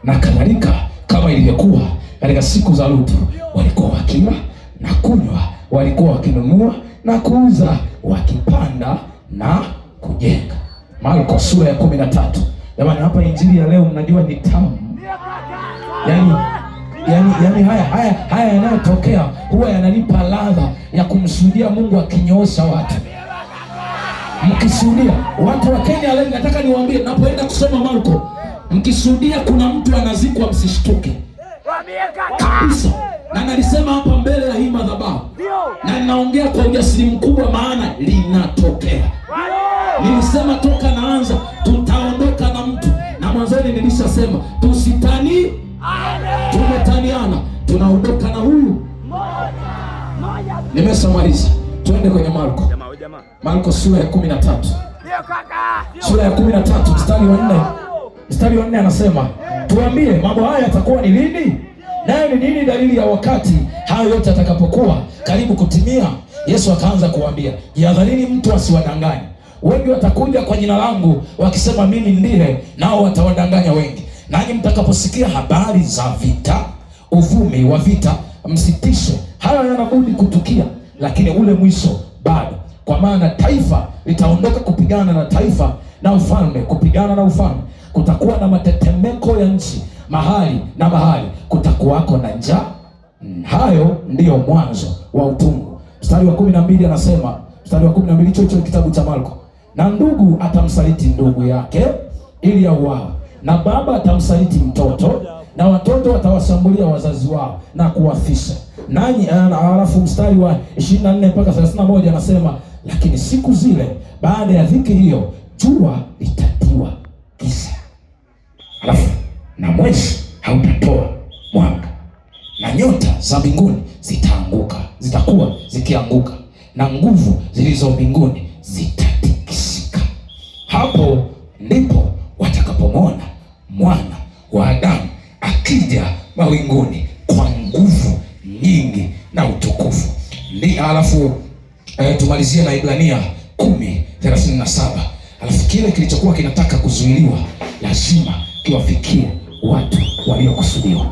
Na kadhalika, kama ilivyokuwa katika siku za Lutu, walikuwa wakila na kunywa, walikuwa wakinunua na kuuza, wakipanda na kujenga. Marko sura ya 13. Jamani, hapa injili ya leo mnajua ni tamu. Yaani haya yanayotokea huwa yananipa ladha ya kumshuhudia Mungu akinyoosha watu. Mkishuhudia watu wa Kenya leo, nataka niwaambie, napoenda kusoma Marko, mkishuhudia kuna mtu anazikwa, msishtuke kabisa. Na nalisema hapa mbele ya hii madhabahu, na ninaongea kwa ujasiri mkubwa, maana linatokea. Nilisema toka naanza, tutaondoka na mtu, na mwanzoni nilishasema tusitani, tumetaniana, tunaondoka na huyu. Nimeshamaliza, twende kwenye Marko. Marko sura ya 13, sura ya 13 mstari wa 4, mstari wa 4 anasema, tuambie mambo haya yatakuwa ni lini, nayo ni nini dalili ya wakati hayo yote yatakapokuwa karibu kutimia? Yesu akaanza kuwaambia, jihadharini mtu asiwadanganye. Wengi watakuja kwa jina langu wakisema mimi ndiye, nao watawadanganya wengi. Nanyi mtakaposikia habari za vita, uvumi wa vita, msitishwe. Hayo yanabudi kutukia, lakini ule mwisho bado. Kwa maana taifa litaondoka kupigana na taifa, na ufalme kupigana na ufalme. Kutakuwa na matetemeko ya nchi mahali na mahali, kutakuwako na njaa. Hayo ndiyo mwanzo wa utungu. Mstari wa 12 anasema, mstari wa 12 hicho hicho kitabu cha Marko, na ndugu atamsaliti ndugu yake ili auawe, na baba atamsaliti mtoto, na watoto watawashambulia wazazi wao na kuwafisha. Nanyi alafu mstari wa 24 mpaka 31 anasema, lakini siku zile baada ya dhiki hiyo jua litatiwa giza, alafu na mwezi hautatoa mwanga, na nyota za mbinguni zitaanguka, zitakuwa zikianguka, na nguvu zilizo mbinguni zitatikisika. Hapo ndipo watakapomwona Mwana wa Adamu akija mawinguni kwa nguvu nyingi na utukufu. Ni alafu tumalizie na Ibrania 10:37. Alafu kile kilichokuwa kinataka kuzuiliwa lazima kiwafikie watu waliokusudiwa.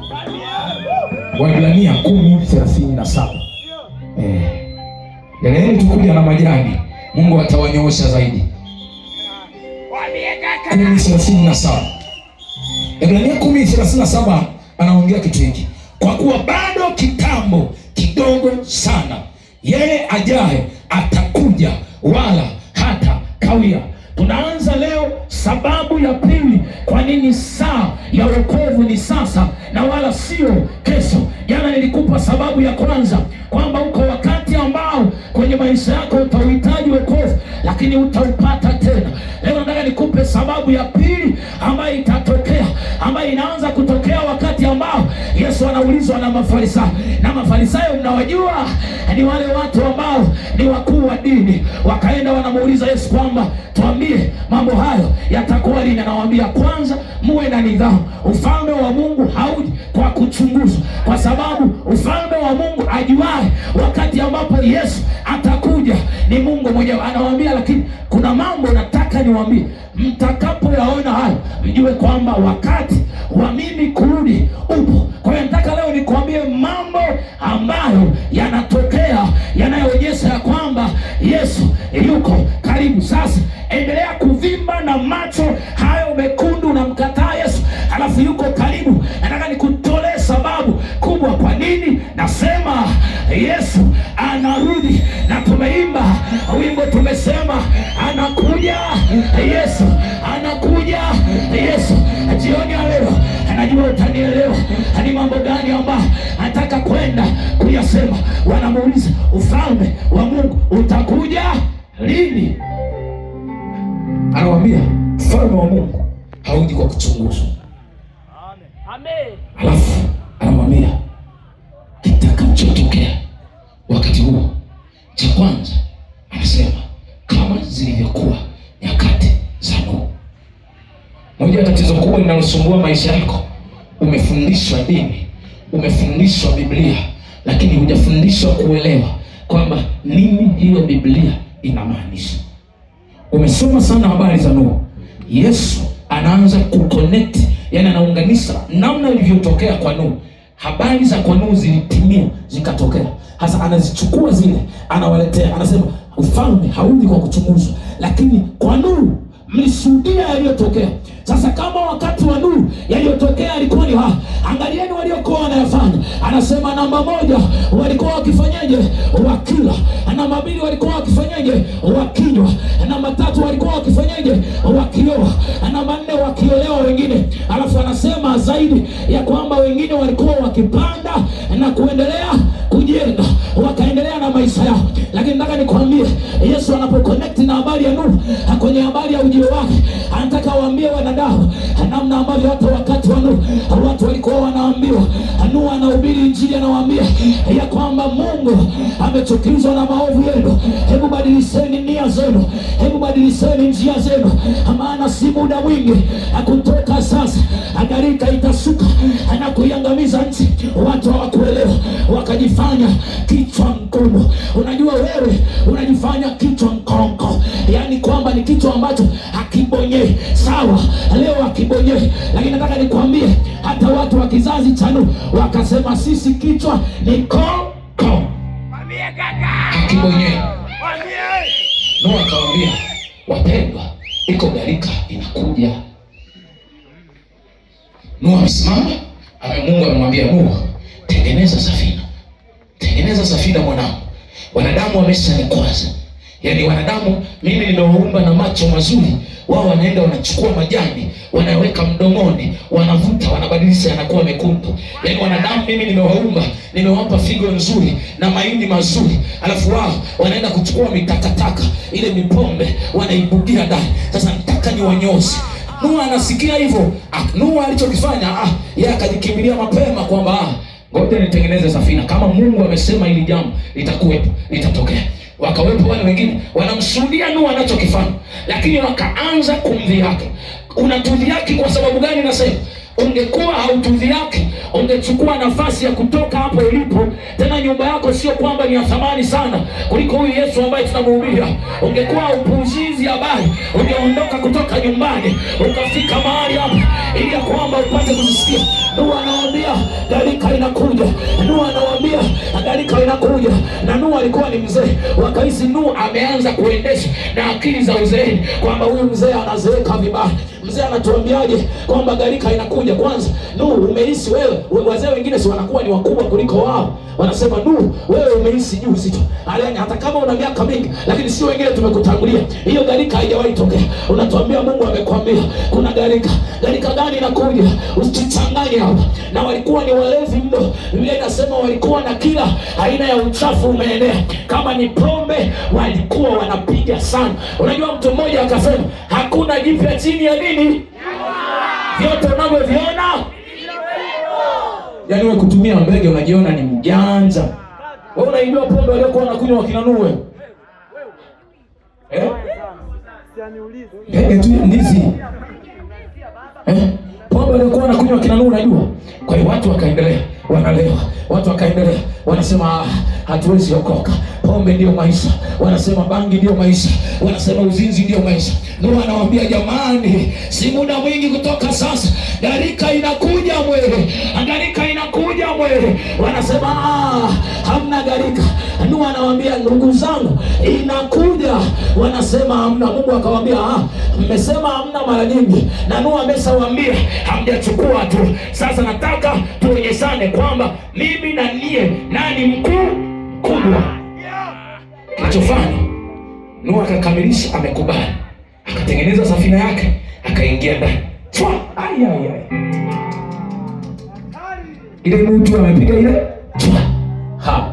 Waibrania 10:37. Endeleeni tukuja na majani, Mungu atawanyoosha zaidi. 10:37. Ibrania 10:37 anaongea kitu hiki, kwa kuwa bado kitambo kidogo sana, yeye ajaye atakuja, wala hata kawia. Tunaanza leo sababu ya pili kwa nini saa ya wokovu ni sasa na wala sio kesho. Jana nilikupa sababu ya kwanza kwamba uko wakati ambao kwenye maisha yako utauhitaji wokovu, lakini utaupata tena. Leo nataka nikupe sababu ya pili ambayo itatokea, ambayo inaanza kutokea wakati ambao Yesu anaulizwa na Mafarisayo. Na Mafarisayo mnawajua, ni wale watu ambao ni wakuu wa dini. Wakaenda wanamuuliza Yesu kwamba tuambie mambo hayo yatakuwa lini? Anawaambia kwanza muwe na nidhamu. Ufalme wa Mungu hauji kwa kuchunguzwa, kwa sababu ufalme wa Mungu ajuae wakati ambapo Yesu atakuja ni Mungu mwenyewe. Anawaambia, lakini kuna mambo nataka niwaambie, mtakapoyaona hayo mjue kwamba wakati wa mimi kurudi upo. Kwa hiyo nataka leo nikuambie mambo ambayo yanatokea yanayoonyesha ya kwamba Yesu yuko karibu. Sasa endelea kuvimba na macho hayo mekundu, unamkataa Yesu alafu yuko karibu. Nataka nikutolee sababu kubwa kwa nini nasema Yesu anarudi, na tumeimba wimbo tumesema anakuja Yesu, anakuja Yesu. Jioni ya leo anajua utanielewa ni mambo gani ambayo nataka kwenda kuyasema. Wanamuuliza, ufalme wa Mungu utakuja lini? Anawaambia ufalme wa Mungu hauji kwa kuchunguzwa. Amen. Alafu anamwambia kitakachotokea wakati huo, cha kwanza anasema kama zilivyokuwa nyakati za Nuhu. Moja ya tatizo kubwa linalosumbua maisha yako, umefundishwa dini, umefundishwa Biblia, lakini hujafundishwa kuelewa kwamba nini hiyo Biblia inamaanisha. Umesoma sana habari za Nuhu. Yesu anaanza kuconnect Yaani anaunganisha namna ilivyotokea kwa Nuhu. Habari za kwa Nuhu zilitimia zikatokea. Hasa anazichukua zile, anawaletea, anasema ufalme hauji kwa kuchunguzwa, lakini kwa Nuhu mlishuhudia yaliyotokea. Sasa kama wakati wa Nuhu yaliyotokea yalikuwa ni haya, angalieni waliokuwa wanayafanya. Anasema namba moja, walikuwa wakifanyaje? Wakila. Namba mbili, walikuwa wakifanyaje? Wakinywa. Namba tatu, walikuwa wakifanyaje? Wakioa. Namba nne, wakiolewa wengine. Alafu anasema zaidi ya kwamba wengine walikuwa wakipanda na kuendelea kujenga, wakaendelea na maisha yao. Lakini nataka nikwambie, Yesu anapoconnect na habari ya Nuhu kwenye habari ya ujio wake, anataka waambie wanadamu namna ambavyo hata wakati wa Nuhu watu walikuwa wanaambiwa. Nuhu anahubiri Injili, anawaambia ya kwamba Mungu amechukizwa na maovu yenu, hebu badilisheni nia zenu, hebu badilisheni njia zenu, maana si muda mwingi kutoka sasa gharika itashuka na kuiangamiza nchi. Watu hawakuelewa, wakajifanya kichwa mgumu. Unajua wewe unajifanya kichwa mkonko, yaani kwamba ni kichwa ambacho hakibonyei. Sawa, leo hakibonyei, lakini nataka nikwambie hata watu wa kizazi cha Nuhu wakasema sisi kichwa ni koko, hakibonyei. Nuhu akawaambia, wapendwa, iko gharika inakuja. Nuhu amesimama, Mungu amemwambia Nuhu, tengeneza safina, tengeneza safina mwanangu. Wanadamu wameshanikwaza, yaani wanadamu mimi nimewaumba na macho mazuri, wao wanaenda wanachukua majani wanaweka mdomoni, wanavuta, wanabadilisha, yanakuwa mekundu. Yaani wanadamu mimi nimewaumba, nimewapa figo nzuri na maini mazuri, alafu wao wanaenda kuchukua mitakataka ile mipombe wanaibugia ndani. Sasa nataka niwanyoshe. Nuhu anasikia hivyo. Nuhu alichokifanya, yeye akajikimbilia mapema kwamba ngoja nitengeneze safina, kama Mungu amesema hili jambo litakuwepo, litatokea. Wakawepo wale wengine wanamshuhudia Nuhu anachokifanya, lakini wakaanza kumdhihaki. Unatudhihaki kwa sababu gani? Nasema ungekuwa hautudhihaki, ungechukua nafasi ya kutoka hapo ulipo. Tena nyumba yako sio kwamba ni ya thamani sana kuliko huyu Yesu ambaye tunamhubiria. Ungekuwa haupuuzizi habari, ungeondoka kutoka nyumbani ukafika mahali hapa ili ya kwamba upate kuzisikia. Nuhu anawaambia gharika inakuja. Nuhu anawaambia gharika inakuja. Na Nuhu alikuwa ni mzee, wakahisi Nuhu ameanza kuendesha na akili za uzeeni, kwamba huyu mzee anazeeka vibaya. Mzee anatuambiaje kwamba gharika inakuja? Kwanza Nuhu, umehisi wewe, wazee wengine si wanakuwa ni wakubwa kuliko wao, wanasema Nuhu, wewe umehisi juzi tu, hata kama una miaka mingi, lakini sio wengine tumekutangulia. Hiyo gharika haijawahi tokea. Unatuambia Mungu amekwambia kuna gharika. Gharika gani inakuja? Usichanganye hapa. Na walikuwa ni walevi mno. Biblia inasema walikuwa na kila aina ya uchafu umeenea, kama ni pombe walikuwa wanapiga sana. Unajua, mtu mmoja akasema hakuna jipya chini ya nini, vyote unavyoviona. Yaani wewe kutumia mbege unajiona ni mjanja. Wewe unaijua pombe waliokuwa wanakunywa wakina Nuhu? Mbege tu ya ndizi. Pombe waliokuwa wanakunywa wakina Nuhu unajua? Kwa hiyo watu wakaendelea wanalewa, watu wakaendelea wanasema hatuwezi okoka, pombe ndiyo maisha, wanasema bangi ndiyo maisha, wanasema uzinzi ndiyo maisha. Nuhu anawaambia jamani, si muda mwingi kutoka sasa, gharika inakuja mwele, gharika inakuja mwele. Wanasema hamna gharika. Nuhu anawaambia ndugu zangu, inakuja. Wanasema hamna. Mungu akawaambia mmesema hamna mara nyingi, na Nuhu ameshawaambia hamjachukua tu. Sasa nataka tuonyeshane kwamba mimi na nie nani mkuu kubwa. Kilichofanya Nuhu akakamilisha, amekubali, akatengeneza safina yake, akaingia ndani. Ai ai ai, ile mtu amepiga ile chwa. Ha,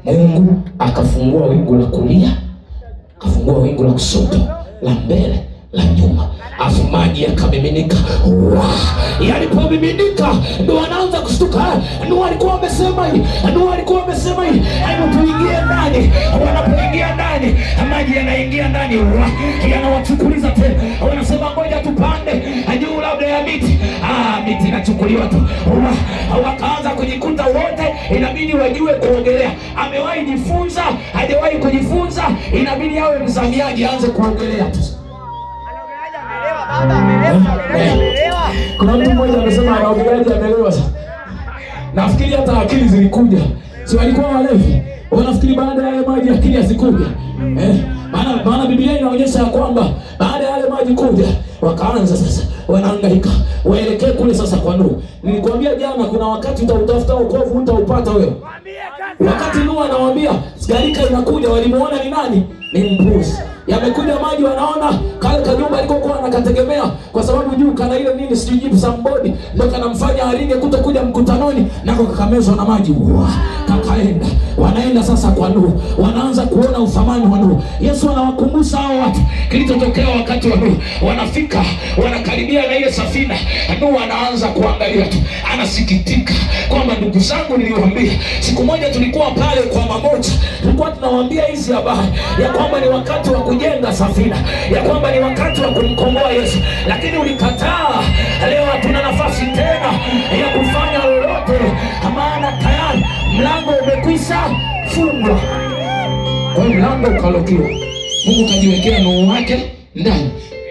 Mungu akafungua wingu la kulia, akafungua wingu la kushoto, la mbele, la nyuma, afu maji yakamiminika. Yalipomiminika ndo wanaanza kushtuka. Nuhu alikuwa amesema hii, Nuhu alikuwa amesema hii, hebu tuingie ndani. Wanapoingia ndani, maji yanaingia ndani, yanawachukuliza tena. Wanasema ngoja tupande juu labda ya miti. Miti inachukuliwa tu. Wakaanza kujikuta wote inabidi wajue kuogelea. Amewahi jifunza, hajawahi kujifunza, inabidi awe mzamiaji, aanze kuogelea tu. Kuna mtu mmoja amesema anaogeleaje amelewa sasa. Nafikiri hata akili zilikuja. Si walikuwa walevi? Wanafikiri baada ya yale maji akili hazikuja. Eh? Maana Biblia inaonyesha ya kwamba baada ya yale maji kuja, wakaanza sasa wanahangaika. Waelekee kule sasa kwa Nuhu. Nilikwambia jana kuna wakati utautafuta wokovu utaupata wewe. Wakati Nuhu anawaambia gharika inakuja, walimuona ni nani? Ni mpuzi. Yamekuja maji, wanaona kale kanyumba alikokuwa anakategemea, kwa sababu juu kana ile nini sijui gypsum board ndio kanamfanya aringe kutokuja mkutanoni, nako kakamezwa na maji. Wa, kakaenda. Wanaenda sasa kwa Nuhu, wanaanza kuona uthamani wa Nuhu. Yesu anawakumbusha hao watu kilichotokea wakati wa Nuhu. Wanafika, wanakaribia na ile safina, Nuhu anaanza kuangalia tu, anasikitika kwamba ndugu zangu, niliwaambia siku moja tulikuwa pale kwa mamoja, tulikuwa tunawaambia hizi habari ya kwamba ni wakati wa kujenga safina, ya kwamba ni wakati wa kumkomboa Yesu, lakini ulikataa. Leo hatuna nafasi tena ya kufanya lolote, maana tayari mlango umekwisha fungwa. Kwa hiyo mlango ukalokiwa, Mungu kajiwekea Nuhu wake ndani.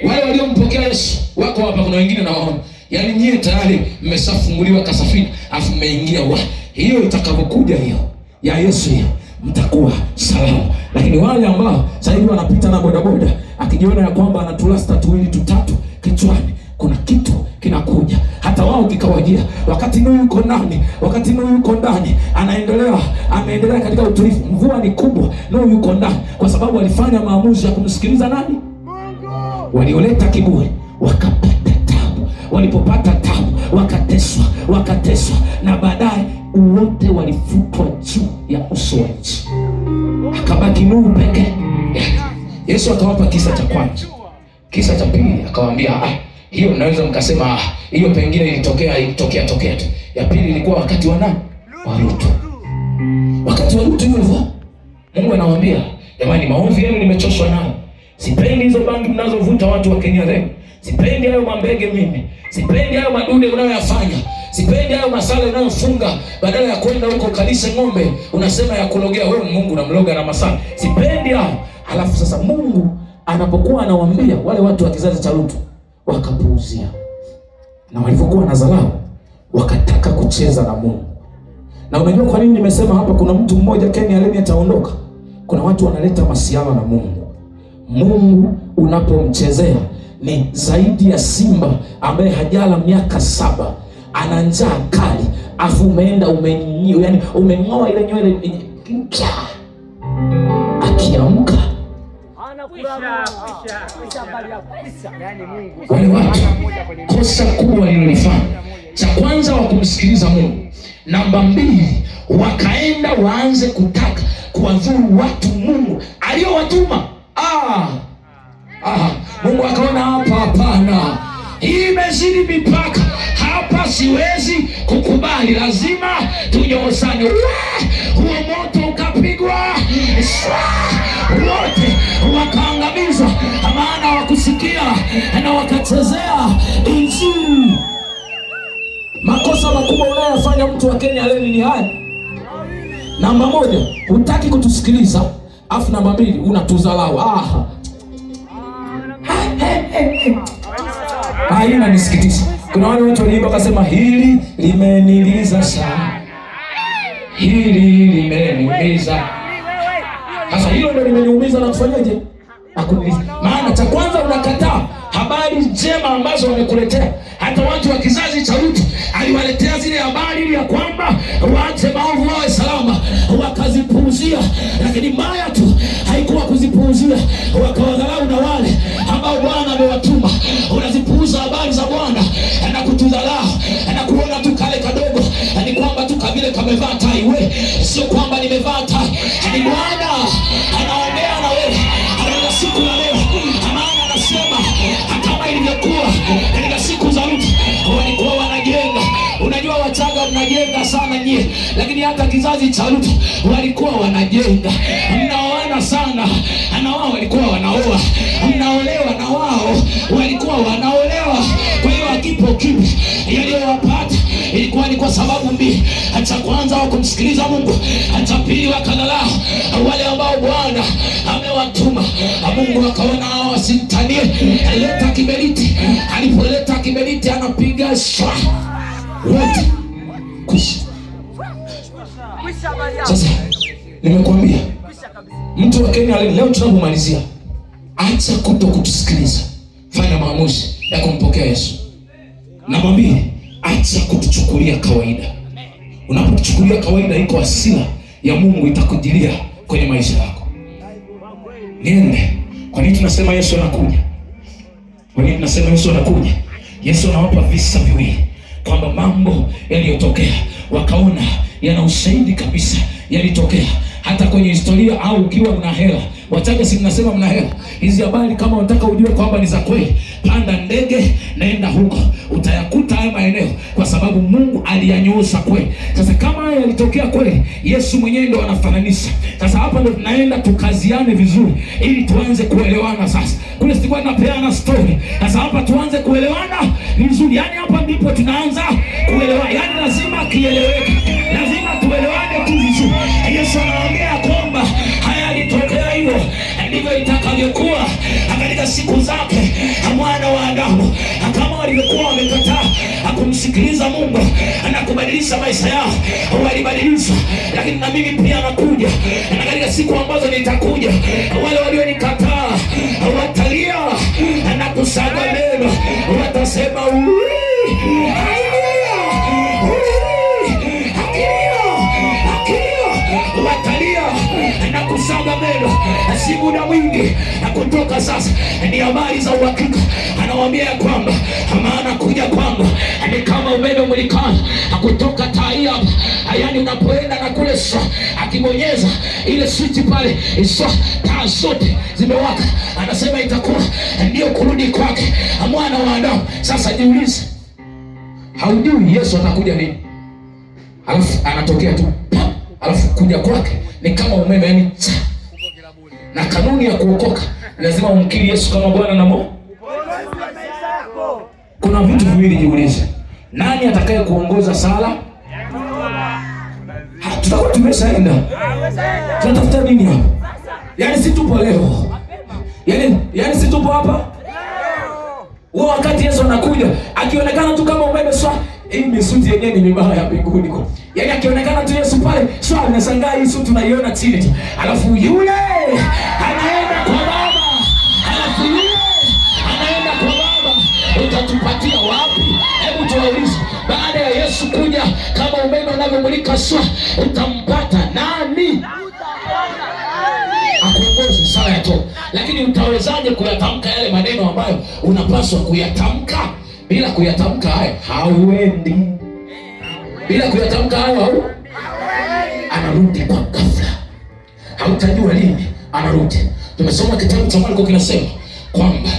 Wale waliompokea Yesu wako hapa, kuna wengine nawaona, yaani nyie tayari mmeshafunguliwa kasafina, afu mmeingia wa hiyo itakavyokuja hiyo ya Yesu hiyo mtakuwa salama. Lakini wale ambao sasa hivi wanapita na bodaboda akijiona ya kwamba ana tulasta tuwili tutatu kichwani, kuna kitu kinakuja hata wao kikawajia. Wakati Nuhu yuko ndani, wakati Nuhu yuko ndani, anaendelea, ameendelea katika utulivu. Mvua ni kubwa, Nuhu yuko ndani, kwa sababu alifanya maamuzi ya kumsikiliza nani? Mungu. Walioleta kiburi wakapata tabu, walipopata tabu wakateswa, wakateswa na baadaye wote walifutwa juu ya uso wa nchi, akabaki Nuhu peke yake. Yesu akawapa kisa cha kwanza. Kisa cha pili akawaambia, hiyo mnaweza mkasema hiyo pengine ilitokea ilitokea tokea tu. Ya pili ilikuwa wakati wa nani? Wa Lutu. Wakati wa Lutu hivyo Mungu anawaambia, jamani, maovu yenu nimechoshwa nayo. Sipendi hizo bangi mnazovuta watu wa Kenya leo. Sipendi hayo mambege mimi. Sipendi hayo madude unayoyafanya. Sipendi hayo masala unayofunga, badala ya kwenda huko ukalishe ng'ombe unasema ya kulogea wewe. Mungu unamloga na masala. Sipendi hayo. Alafu sasa Mungu anapokuwa anawaambia wale watu wa kizazi cha Lutu wakapuuzia, na walivyokuwa na dharau wakataka kucheza na Mungu. Na unajua kwa nini nimesema hapa kuna mtu mmoja Kenya leo ataondoka? Kuna watu wanaleta masiala na Mungu. Mungu unapomchezea ni zaidi ya simba ambaye hajala miaka 7, ana njaa kali, afu umeenda yani umeng'oa ile nywele, akiamka wale watu kosa kubwa walilolifanya, cha kwanza wa kumsikiliza Mungu, namba 2 wakaenda waanze kutaka kuwadhuru watu Mungu aliyowatuma. Mungu akaona hapa, hapana, hii imezidi mipaka, hapa siwezi kukubali, lazima tunyoosane. Huo moto ukapigwa, wote wakaangamizwa, maana hawakusikia na wakachezea Injili. Makosa makubwa unayofanya mtu wa Kenya leo ni haya. Namba 1, hutaki kutusikiliza, afu namba 2 unatuzalau. Hii inanisikitisha. Kuna wale watu waliimba wakasema hili limeniliza sana, hili limeniumiza. Sasa hilo ndio limeniumiza na kufanyaje? Nakuniliza. Maana cha kwanza unakataa habari njema ambazo wamekuletea. Hata watu wa kizazi cha Lutu aliwaletea zile habari ili ya kwamba waache maovu wawe salama, wakazipuuzia. Lakini mbaya tu haikuwa kuzipuuzia, wakawadharau na wale ambao Bwana amewatuma. Unazipuuza habari za Bwana na kutudharau na kuona tu kale kadogo ni kwamba tu kabile kamevaa tai. We sio kwamba nimevaa tai, ni Bwana anaongea na wewe katika siku ya leo. Maana anasema kama ilivyokuwa katika siku za Lutu walikuwa wanajenga. Unajua Wachaga mnajenga sana nyie, lakini hata kizazi cha Lutu walikuwa wanajenga. Mnaoana sana na wao walikuwa wanaoa, mnaolewa na wao walikuwa wanaolewa. Kwa hiyo hakipo kipi yaliyowapata ilikuwa ni kwa sababu mbili. Cha kwanza hawakumsikiliza Mungu, cha pili wakadharau wale ambao Bwana amewatuma. Mungu akaona hawa wasitanie, Nisaidie, leta kiberiti. Alipoleta kiberiti, anapiga shwa wote kwisha. Sasa nimekuambia mtu wa Kenya leo tunapomalizia, acha kuto kutusikiliza, fanya maamuzi ya kumpokea Yesu. Namba mbili, acha kutuchukulia kawaida. Unapotuchukulia kawaida, iko hasira ya Mungu itakujilia kwenye maisha yako. Niende. Kwa nini tunasema Yesu anakuja? Kwa nini tunasema Yesu anakuja? Yesu anawapa visa viwili kwamba mambo yaliyotokea wakaona yana ushahidi kabisa yalitokea hata kwenye historia, au ukiwa una hela. Wachaga, si mnasema mna hela? Hizi habari kama unataka ujue kwamba ni za kweli, panda ndege, naenda huko, utayakuta haya maeneo, kwa sababu Mungu aliyanyoosha kweli. Sasa kama haya yalitokea kweli, Yesu mwenyewe ndo anafananisha. Sasa hapa ndo tunaenda tukaziane vizuri, ili tuanze kuelewana. Sasa kule sikuwa napeana story, sasa hapa tuanze kuelewana vizuri. Yani hapa ndipo tunaanza kuelewa, yani lazima kieleweke, lazima tuelewane tu vizuri. Yesu anaongea kwamba haya yalitokea hivyo ndivyo itakavyokuwa katika siku zake mwana wa Adamu. Kama walivyokuwa wamekataa kumsikiliza Mungu na kubadilisha maisha yao, walibadilisha, lakini na mimi pia nakuja, na katika siku ambazo nitakuja, wale walionikataa watalia na kusaga meno, watasema watalia na kusaga meno. Si muda mwingi kutoka sasa, ni habari za uhakika. Anawaambia ya kwamba maana kuja kwangu ni kama umeme umulikao kutoka taa hapa, yaani unapoenda na kule swa, akibonyeza ile switch pale swa, taa zote zimewaka. Anasema itakuwa ndio kurudi kwake mwana wa Adamu. Sasa jiulize, haujui Yesu atakuja lini, alafu anatokea tu, alafu kuja kwake ni kama umeme, yani cha. Na kanuni ya kuokoka lazima umkiri Yesu kama Bwana na Mwokozi. Kuna vitu viwili jiulize, nani atakaye kuongoza sala? Tutakuwa tumeshaenda, tunatafuta nini hapa? Yani si tupo leo, yani si tupo hapa huo wakati Yesu anakuja akionekana tu kama umeme swa, hii misuti yenyewe ni mibaya ya mbinguni kwa. Yaani akionekana tu Yesu pale swa, unashangaa hii suti tunaiona chini tu. Alafu yule anaenda kwa Baba. Alafu yule anaenda kwa Baba. Utatupatia wapi? Hebu tuwaulize, baada ya Yesu kuja kama umeme unavyomulika swa, utampata nani? Akuongoze sala ya toba. Lakini utawezaje kuyatamka yale maneno ambayo unapaswa kuyatamka? Bila kuyatamka haya hauendi. Bila kuyatamka hayo hau anarudi kwa ghafla, hautajua lini anarudi. Tumesoma kitabu cha Marko kinasema kwamba